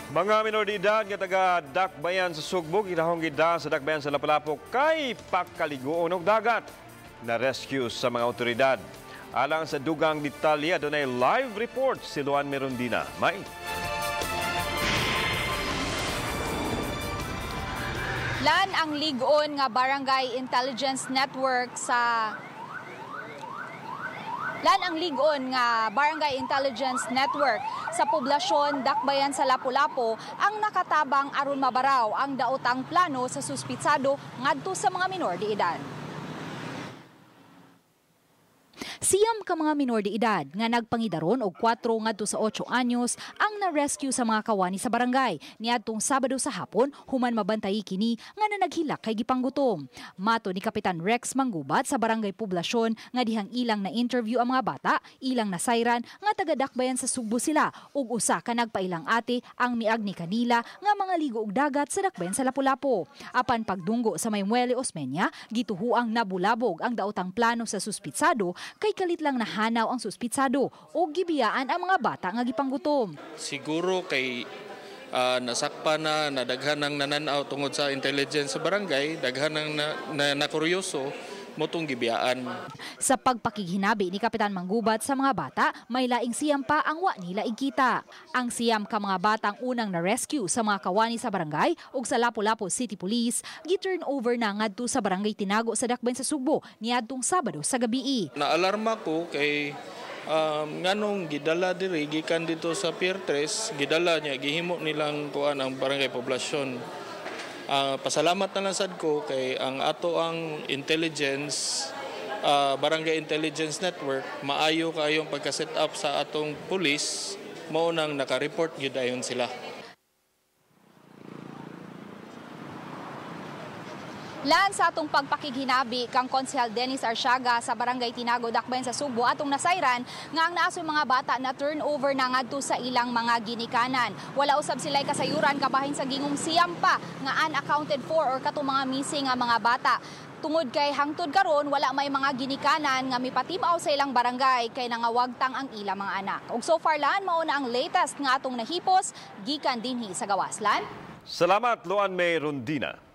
Mga minor de edad nga taga Dakbayan sa Sugbo gidahong gida sa Dakbayan sa Lapu-Lapu kay pakaliguon og dagat na rescue sa mga otoridad. Alang sa dugang detalye, adunay live report si Luan Merundina. May Lan ang lig-on nga Barangay Intelligence Network sa Lan ang lig-on nga Barangay Intelligence Network sa poblasyon Dakbayan sa Lapu-Lapu ang nakatabang aron mabaraw ang daotang plano sa suspitsado ngadto sa mga minor de edad. 9 ka mga minor de edad nga nagpangidaron og 4 ngadto sa 8 anyos ang na-rescue sa mga kawani sa barangay niadtong Sabado sa hapon human mabantay kini nga nanaghilak kay gipanggutom. Mato ni Kapitan Rex Manggubat sa barangay poblasyon nga dihang ilang na interview ang mga bata, ilang nasayran nga taga Dakbayan sa Sugbo sila ug usa ka nagpailang ate ang miagni kanila nga mga ligo og dagat sa Dakbayan sa Lapu-Lapu. Apan pagdunggo sa may Muele Osmeña, gituhuang nabulabog ang daotang plano sa suspitsado kay kalit lang nahanaw ang suspitsado o gibiyaan ang mga bata nga gipanggutom. Siguro kay nasakpa na, nadaghan ng nananaw tungod sa intelligence sa barangay, daghan ng nakuryoso, motong gibiyaan. Sa pagpakighinabi ni Kapitan Manggubat sa mga bata, may laing 9 pa ang wa nila igkita. Ang 9 ka mga batang unang na-rescue sa mga kawani sa barangay ug sa Lapu-Lapu City Police, gi-turn over na ngadto sa barangay Tinago sa Dakbayan sa Sugbo niadtong Sabado sa gabii. Naalarma ko kay nganong gidala diri gikan dito sa Pier 3, gidala niya gihimo nilang kuan ang barangay poblasyon. Pasalamat na lang sad ko kay ang ato ang intelligence, Barangay Intelligence Network, maayo kayong pagka-set up sa atong police, mao nang naka-report gyud ayon sila. Lan sa atong pagpakighinabi kang Konsehal Dennis Arsiaga sa Barangay Tinago, Dakbayan sa Sugbo, atong nasayran nga ang naasoy mga bata na turnover na ngadto sa ilang mga ginikanan. Wala usab sila'y kasayuran kabahin sa gingong 9 pa nga unaccounted for or katong mga missing nga mga bata. Tungod kay hangtod karon wala may mga ginikanan nga mipatimaw sa ilang barangay kay nangawagtang ang ilang mga anak. Ug so far lan mao na ang latest nga atong nahipos gikan dinhi sa gawas. Lan. Salamat, Luan May Rondina.